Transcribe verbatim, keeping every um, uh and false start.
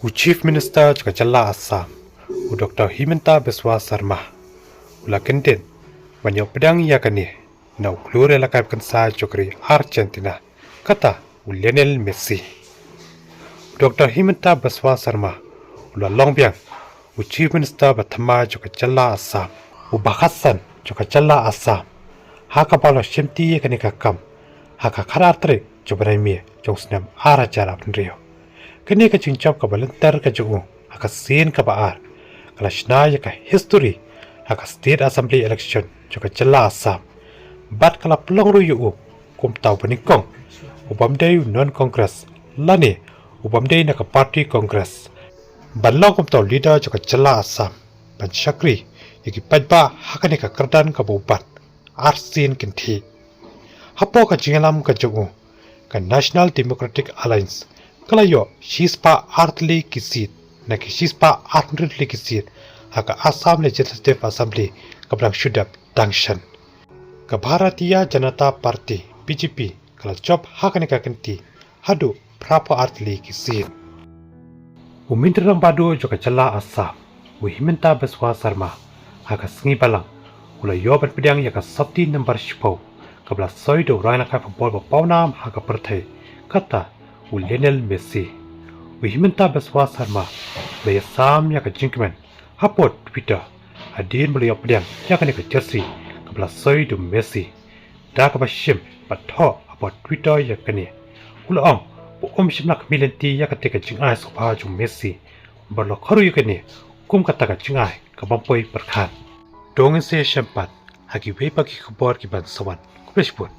U Chief Minister jong ka jylla Assam, u Doctor Himanta Biswa Sarma, u la kyndit ban ïoh pdiang ïa kane na u khlur ïalehkai kynsan jong ka ri Argentina, kata u Lionel Messi. U Doctor Himanta Biswa Sarma u la long biang u Chief Minister ba thymmai jong ka jylla Assam, u ba khatsan jong ka jylla Assam, ha kaba la shimti ïa kane ka kam ha ka khatar tarik jong u bnai May jong u snem ar hajar arphew hynriew. Kane ka jingjop kaba lynter ka jong u ha ka sien kaba ar ka la shna ïa ka history ha ka State Assembly election jong ka jylla Assam, bad ka la pynlong ruh ïa u kum uta u banyngkong u bym dei u non Congress lane u bym dei na ka party Congress ban long kum uta u leader jong ka jylla Assam ban shakri ïa ki paidbah ha kane ka kyrdan kaba u bat arsien kynthih. Hapoh ka jingïalam ka jong u, ka National Democratic Alliance ka la ïoh shispah artylli ki seat na ki shispah arphew hynriew tylli ki seat ha ka Assam Legislative Assembly kaba dang shu dep dang shen. Ka Bharatiya Janata Party, B J P, ka la jop ha kane ka kynti haduh phraphew artylli ki seat. U Myntri Rangbah Duh jong ka jylla Assam, u Himanta Biswa Sarma, ha ka sngi Balang u la ïoh ban pdiang ïa ka sopti number shiphew kaba la soi da u rangïalehkai football ba pawnam ha ka pyrthei, kata u Lionel Messi. U Himanta Biswa Sarma u la ïasam ïa ka jingkmen hapoh Twitter hadien ba la ïoh pdiang ïa kane ka jersey kaba la soi da u Messi. Da kaba shim bad thoh hapoh Twitter ïa kane, u la ong ba um shym la khmih lynti ïa kata ka jingai sngewbha jong u Messi, bad u la khot ruh ïa kane kum kata ka jingai ka bym poi pyrkhat. To ngin sa ïashem pat ha kiwei pat ki khubor kiban sa wan. Khublei shibun.